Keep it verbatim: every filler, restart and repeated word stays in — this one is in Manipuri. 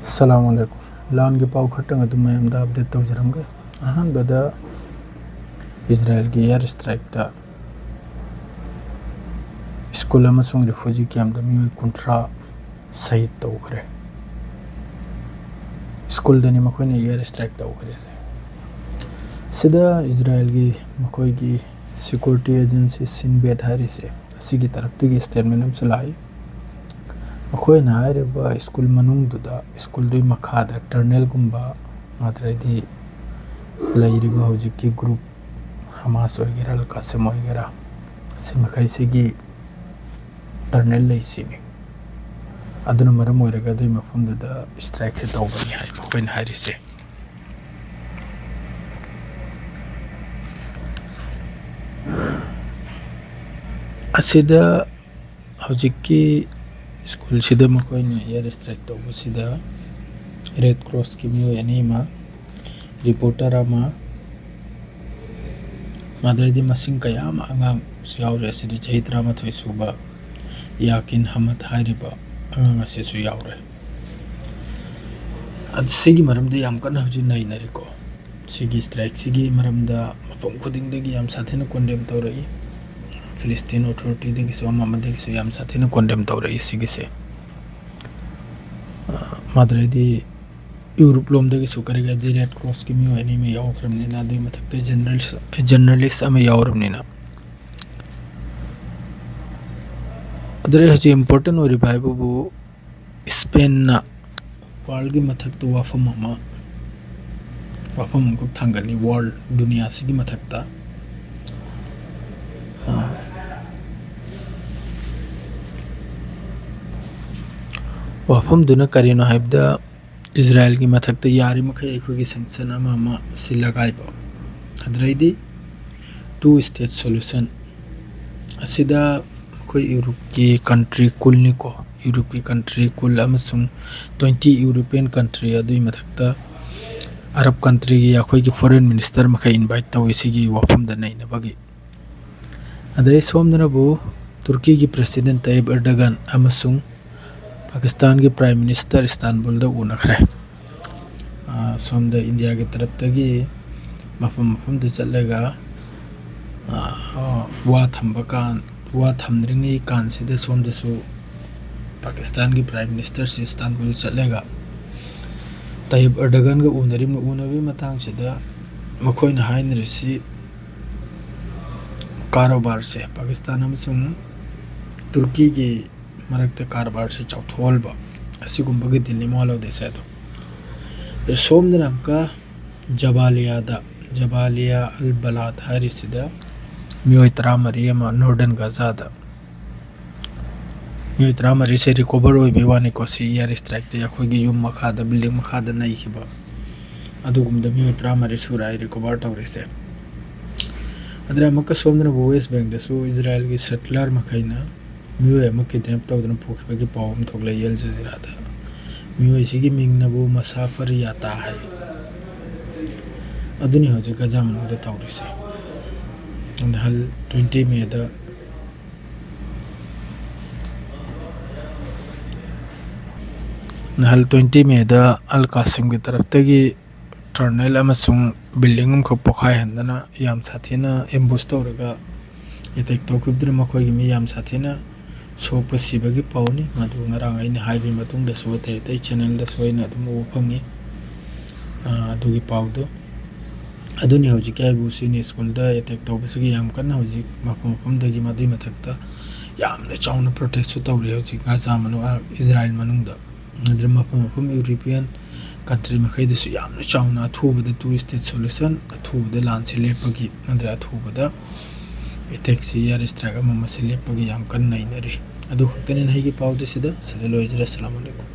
ꯑꯁꯂꯥꯃꯨ ꯑꯂꯥꯏꯀꯨꯝ꯫ ꯂꯥꯟꯒꯤ ꯄꯥꯎ ꯈꯔꯇꯪ ꯑꯗꯨꯝ ꯃꯌꯥꯝꯗ ꯑꯞꯗꯦꯠ ꯇꯧꯖꯔꯝꯒꯦ꯫ ꯑꯍꯥꯟꯕꯗ, ꯏꯖꯔꯥꯌꯦꯜꯒꯤ ꯑꯦꯌꯔ ꯏꯁꯇ꯭ꯔꯥꯏꯛꯇ ꯁ꯭ꯀꯨꯜ ꯑꯃꯁꯨꯡ ꯔꯤꯐ꯭ꯌꯨꯖꯤ ꯀꯦꯝꯞꯇ ꯃꯤꯑꯣꯏ ꯀꯨꯟꯊ꯭ꯔꯥ ꯁꯍꯤꯗ ꯇꯧꯈ꯭ꯔꯦ꯫ ꯁ꯭ꯀꯨꯜꯗꯅꯤ ꯃꯈꯣꯏꯅ ꯑꯦꯌꯔ ꯏꯁꯇ꯭ꯔꯥꯏꯛ ꯇꯧꯈ꯭ꯔꯤꯁꯦ꯫ ꯁꯤꯗ ꯏꯖꯔꯥꯌꯦꯜꯒꯤ ꯃꯈꯣꯏꯒꯤ ꯁꯦꯀ꯭ꯌꯨꯔꯤꯇꯤ ꯑꯦꯖꯦꯟꯁꯤ ꯁꯤꯟ ꯕꯦꯠ ꯍꯥꯏꯔꯤꯁꯦ, ꯑꯁꯤꯒꯤ ꯇꯔꯞꯇꯒꯤ ꯁ꯭ꯇꯦꯠꯃꯦꯟ ꯑꯃꯁꯨ ꯂꯥꯛꯏ꯫ ꯃꯈꯣꯏꯅ ꯍꯥꯏꯔꯤꯕ ꯁ꯭ꯀꯨꯜ ꯃꯅꯨꯡꯗꯨꯗ, ꯁ꯭ꯀꯨꯜꯗꯨꯒꯤ ꯃꯈꯥꯗ ꯇꯔꯅꯦꯜꯒꯨꯝꯕ, ꯅꯠꯇ꯭ꯔꯗꯤ ꯂꯩꯔꯤꯕ ꯍꯧꯖꯤꯛꯀꯤ ꯒ꯭ꯔꯨꯞ, ꯍꯃꯥꯁ ꯑꯣꯏꯒꯦꯔꯥ, ꯑꯜ ꯀꯥꯁꯤꯝ ꯑꯣꯏꯒꯦꯔꯥ, ꯁꯤ ꯃꯈꯩꯁꯤꯒꯤ ꯇꯔꯅꯦꯜ ꯂꯩꯁꯤꯅꯤ꯫ ꯑꯗꯨꯅ ꯃꯔꯝ ꯑꯣꯏꯔꯒ ꯑꯗꯨꯒꯤ ꯃꯐꯝꯗꯨꯗ ꯏꯁꯇ꯭ꯔꯥꯏꯛꯁꯦ ꯇꯧꯕꯅꯤ ꯍꯥꯏ ꯃꯈꯣꯏꯅ ꯍꯥꯏꯔꯤꯁꯦ꯫ ꯑꯁꯤꯗ ꯍꯧꯖꯤꯛꯀꯤ ꯁ꯭ꯀꯨꯜꯁꯤꯗ ꯃꯈꯣꯏꯅ ꯑꯦꯌꯔ ꯏꯁꯇ꯭ꯔꯥꯏꯛ ꯇꯧꯕꯁꯤꯗ ꯔꯦꯗ ꯀ꯭ꯔꯣꯁꯀꯤ ꯃꯤꯑꯣꯏ ꯑꯅꯤ ꯑꯃ, ꯔꯤꯄꯣꯔꯇꯔ ꯑꯃ, ꯃꯗꯨꯗꯩꯗꯤ ꯃꯁꯤꯡ ꯀꯌꯥ ꯑꯃ ꯑꯉꯥꯡꯁꯨ ꯌꯥꯎꯔꯦ꯫ ꯑꯁꯤꯗ ꯆꯍꯤ ꯇꯔꯥꯃꯥꯊꯣꯏ ꯁꯨꯕ ꯌꯥꯀꯤꯟ ꯍꯃꯗ ꯍꯥꯏꯔꯤꯕ ꯑꯉꯥꯡ ꯑꯁꯤꯁꯨ ꯌꯥꯎꯔꯦ꯫ ꯑꯗꯨ ꯁꯤꯒꯤ ꯃꯔꯝꯗ ꯌꯥꯝ ꯀꯟꯅ ꯍꯧꯖꯤꯛ ꯅꯩꯅꯔꯤꯀꯣ꯫ ꯁꯤꯒꯤ ꯏꯁꯇ꯭ꯔꯥꯏꯛꯁꯤꯒꯤ ꯃꯔꯝꯗ ꯃꯐꯝ ꯈꯨꯗꯤꯡꯗꯒꯤ ꯌꯥꯝ ꯁꯥꯊꯤꯅ ꯀꯣꯟꯗꯦꯝ ꯇꯧꯔꯛꯏ꯫ ꯐꯤꯂꯤꯁꯇꯤꯟ ꯑꯣꯊꯣꯔꯤꯇꯤꯗꯒꯤꯁꯨ, ꯑꯃ ꯑꯃꯗꯒꯤꯁꯨ ꯌꯥꯝ ꯁꯥꯊꯤꯅ ꯀꯣꯟꯗꯦꯝ ꯇꯧꯔꯛꯏ ꯁꯤꯒꯤꯁꯦ꯫ ꯑ, ꯃꯗꯨꯗꯩꯗꯤ ꯌꯨꯔꯨꯞ ꯂꯣꯝꯗꯒꯤꯁꯨ, ꯀꯔꯤꯒꯤ ꯍꯥꯏꯗꯤ ꯔꯦꯗ ꯀ꯭ꯔꯣꯁꯀꯤ ꯃꯤꯑꯣꯏ ꯑꯅꯤ ꯑꯃ ꯌꯥꯎꯈ꯭ꯔꯕꯅꯤꯅ, ꯑꯗꯨꯒꯤ ꯃꯊꯛꯇ ꯖꯔꯅꯦꯂꯤꯁ, ꯖꯔꯅꯦꯂꯤꯁ ꯑꯃ ꯌꯥꯎꯔꯕꯅꯤꯅ꯫ ꯑꯗꯨꯗꯩ ꯍꯧꯖꯤꯛ ꯏꯝꯄꯣꯔꯇꯦꯟ ꯑꯣꯏꯔꯤꯕ ꯍꯥꯏꯕꯕꯨ, ꯏꯁꯄꯦꯟꯅ ꯋꯥꯔꯜꯒꯤ ꯃꯊꯛꯇ ꯋꯥꯐꯝ ꯑꯃ, ꯋꯥꯐꯝ ꯑꯃꯈꯛ ꯊꯥꯡꯒꯠꯂꯤ, ꯋꯥꯔꯜ, ꯗꯨꯅꯤꯌꯥꯁꯤꯒꯤ ꯃꯊꯛꯇ꯫ ꯑ, ꯋꯥꯐꯝꯗꯨꯅ ꯀꯔꯤꯅꯣ ꯍꯥꯏꯕꯗ, ꯏꯖꯔꯥꯌꯦꯜꯒꯤ ꯃꯊꯛꯇ ꯌꯥꯔꯤꯃꯈꯩ ꯑꯩꯈꯣꯏꯒꯤ ꯁꯦꯡꯁꯟ ꯑꯃ ꯑꯃ ꯁꯤ ꯂꯒꯥꯏꯕ, ꯑꯗꯨꯗꯩꯗꯤ ꯇꯨ ꯁ꯭ꯇꯦꯠ ꯁꯣꯂꯨꯁꯟ ꯑꯁꯤꯗ ꯑꯩꯈꯣꯏ ꯌꯨꯔꯨꯞꯀꯤ ꯀꯟꯇ꯭ꯔꯤ ꯀꯨꯟꯅꯤꯀꯣ, ꯌꯨꯔꯨꯞꯀꯤ ꯀꯟꯇ꯭ꯔꯤ ꯀꯨꯟ ꯑꯃꯁꯨꯡ ꯇ꯭ꯋꯦꯟꯇꯤ ꯌꯨꯔꯣꯄꯤꯌꯟ ꯀꯟꯇ꯭ꯔꯤ, ꯑꯗꯨꯒꯤ ꯃꯊꯛꯇ ꯑꯔꯕ ꯀꯟꯇ꯭ꯔꯤꯒꯤ ꯑꯩꯈꯣꯏꯒꯤ ꯐꯣꯔꯦꯟ ꯃꯤꯅꯤꯁꯇꯔ ꯃꯈꯩ ꯏꯟꯚꯥꯏꯠ ꯇꯧꯏ ꯁꯤꯒꯤ ꯋꯥꯐꯝꯗ ꯅꯩꯅꯕꯒꯤ꯫ ꯑꯗꯩ ꯁꯣꯝꯗꯅꯕꯨ ꯇꯨꯔꯀꯤꯒꯤ ꯄ꯭ꯔꯦꯁꯤꯗꯦꯟ ꯇꯌꯤꯞ ꯑꯦꯔꯗꯣꯒꯥꯟ ꯑꯃꯁꯨꯡ ꯄꯥꯀꯤꯁꯇꯥꯟꯒꯤ Prime Minister ꯏꯁꯇꯥꯟꯕꯨꯜꯗ ꯎꯅꯈ꯭ꯔꯦ꯫ ꯑ, ꯁꯣꯝꯗ ꯏꯟꯗꯤꯌꯥꯒꯤ ꯇꯔꯞꯇꯒꯤ ꯃꯐꯝ ꯃꯐꯝꯗ ꯆꯠꯂꯒ, ꯑ, ꯋꯥ ꯊꯝꯕ ꯀꯥꯟ, ꯋꯥ ꯊꯝꯗ꯭ꯔꯤꯉꯩ ꯀꯥꯟꯁꯤꯗ ꯁꯣꯝꯗꯁꯨ ꯄꯥꯀꯤꯁꯇꯥꯟꯒꯤ Prime Ministerꯁꯤ ꯏꯁꯇꯥꯟꯕꯨꯜ ꯆꯠꯂꯒ ꯇꯌꯤꯞ ꯑꯔꯗꯒꯥꯟꯒ ꯎꯅꯔꯤꯕꯅꯤ꯫ ꯎꯅꯕꯒꯤ ꯃꯇꯥꯡꯁꯤꯗ ꯃꯈꯣꯏꯅ ꯍꯥꯏꯅꯔꯤꯁꯤ ꯀꯥꯔꯣꯕꯥꯔꯁꯦ, ꯄꯥꯀꯤꯁꯇꯥꯟ ꯑꯃꯁꯨꯡ ꯇꯨꯔꯀꯤꯒꯤ ꯃꯔꯛꯇ ꯀꯔꯕꯥꯔꯁꯦ ꯆꯥꯎꯊꯣꯛꯍꯟꯕ, ꯑꯁꯤꯒꯨꯝꯕꯒꯤ ꯗꯤꯜꯅꯤ ꯃꯋꯥ ꯂꯧꯗꯣꯏꯁꯦ꯫ ꯑꯗꯣ ꯁꯣꯝꯗꯅ ꯑꯃꯨꯛꯀ ꯖꯕꯥꯂꯤꯌꯥꯗ, ꯖꯕꯥꯂꯤꯌꯥ ꯑꯜ ꯕꯂꯥꯗ ꯍꯥꯏꯔꯤꯁꯤꯗ ꯃꯤꯑꯣꯏ ꯇꯔꯥꯃꯔꯤ ꯑꯃ Northern Gazaꯗ, ꯃꯤꯑꯣꯏ ꯇꯔꯥꯃꯔꯤꯁꯦ recover ꯑꯣꯏꯕꯩ ꯋꯥꯅꯤꯀꯣ꯫ ꯁꯤ air strikeꯇ ꯑꯩꯈꯣꯏꯒꯤ ꯌꯨꯝ ꯃꯈꯥꯗ, building ꯃꯈꯥꯗ ꯅꯩꯈꯤꯕ ꯑꯗꯨꯒꯨꯝꯕꯗ ꯃꯤꯑꯣꯏ ꯇꯔꯥꯃꯔꯤ ꯁꯨꯔꯦ ꯍꯥꯏ recover ꯇꯧꯔꯤꯁꯦ꯫ ꯑꯗꯨꯅ ꯑꯃꯨꯛꯀ ꯁꯣꯝꯗꯅ West Bankꯗꯁꯨ ꯏꯖꯔꯥꯏꯜꯒꯤ settler ꯃꯈꯩꯅ ꯃꯤꯑꯣꯏ ꯑꯃ kidnap ꯇꯧꯗꯨꯅ ꯄꯨꯈꯤꯕꯒꯤ ꯄꯥꯎ ꯑꯃ ꯊꯣꯛꯂꯛꯏ ꯑꯜ ꯖꯖꯤꯔꯥꯗ꯫ ꯃꯤꯑꯣꯏꯁꯤꯒꯤ ꯃꯤꯡꯅꯕꯨ ꯃꯁꯥꯐꯔ ꯌꯥꯇꯥ ꯍꯥꯏ꯫ ꯑꯗꯨꯅꯤ ꯍꯧꯖꯤꯛ ꯒꯖꯥ ꯃꯅꯨꯡꯗ ꯇꯧꯔꯤꯁꯦ꯫ ꯅꯍꯥꯜ twenty Mayꯗ, ꯅꯍꯥꯜ twenty Mayꯗ ꯑꯜ ꯀꯥꯁꯤꯝꯒꯤ ꯇꯔꯞꯇꯒꯤ tunnel ꯑꯃꯁꯨꯡ building ꯑꯃꯈꯛ ꯄꯣꯈꯥꯏꯍꯟꯗꯅ ꯌꯥꯝ ꯁꯥꯊꯤꯅ ambush ꯇꯧꯔꯒ attack ꯇꯧꯈꯤꯕꯗꯨꯅ ꯃꯈꯣꯏꯒꯤ ꯃꯤ ꯌꯥꯝ ꯁꯥꯊꯤꯅ ꯁꯣꯛꯄ ꯁꯤꯕꯒꯤ ꯄꯥꯎꯅꯤ꯫ ꯃꯗꯨ ꯉꯔꯥꯡ ꯑꯩꯅ ꯍꯥꯏꯕꯒꯤ ꯃꯇꯨꯡꯗꯁꯨ ꯑꯇꯩ ꯑꯇꯩ channelꯗꯁꯨ ꯑꯩꯅ ꯑꯗꯨꯝ ꯎꯕ ꯐꯪꯉꯤ, ꯑ, ꯑꯗꯨꯒꯤ ꯄꯥꯎꯗꯣ꯫ ꯑꯗꯨꯅꯤ ꯍꯧꯖꯤꯛꯀꯤ ꯑꯩꯕꯨ ꯁꯤꯅꯤ ꯁ꯭ꯀꯨꯜꯗ attack ꯇꯧꯕꯁꯤꯒꯤ ꯌꯥꯝ ꯀꯟꯅ ꯍꯧꯖꯤꯛ ꯃꯐꯝ ꯃꯐꯝꯗꯒꯤ, ꯃꯗꯨꯒꯤ ꯃꯊꯛꯇ ꯌꯥꯝꯅ ꯆꯥꯎꯅ protestꯁꯨ ꯇꯧꯔꯤ ꯍꯧꯖꯤꯛ ꯒꯥꯖꯥ ꯃꯅꯨꯡ, ꯑ, ꯏꯖꯔꯥꯏꯜ ꯃꯅꯨꯡꯗ꯫ ꯑꯗꯨꯅ ꯃꯐꯝ ꯃꯐꯝ European country ꯃꯈꯩꯗꯁꯨ ꯌꯥꯝꯅ ꯆꯥꯎꯅ ꯑꯊꯨꯕꯗ two state solution, ꯑꯊꯨꯕꯗ ꯂꯥꯟꯁꯤ ꯂꯦꯞꯄꯒꯤ, ꯅꯠꯇ꯭ꯔꯒ ꯑꯊꯨꯕꯗ attackꯁꯤ, air strike ꯑꯃ ꯑꯃꯁꯤ ꯂꯦꯞꯄꯒꯤ ꯌꯥꯝ ꯀꯟꯅ ꯅꯩꯅꯔꯤ꯫ ꯑꯗꯨ ꯈꯛꯇꯅꯤ ꯉꯁꯤꯒꯤ ꯄꯥꯎꯗꯤ ꯁꯤꯗ, ꯁꯤꯗ ꯂꯣꯏꯖꯔꯦ꯫ ꯑꯁꯂꯥꯃꯨ ꯑꯂꯥꯏꯀꯨꯝ꯫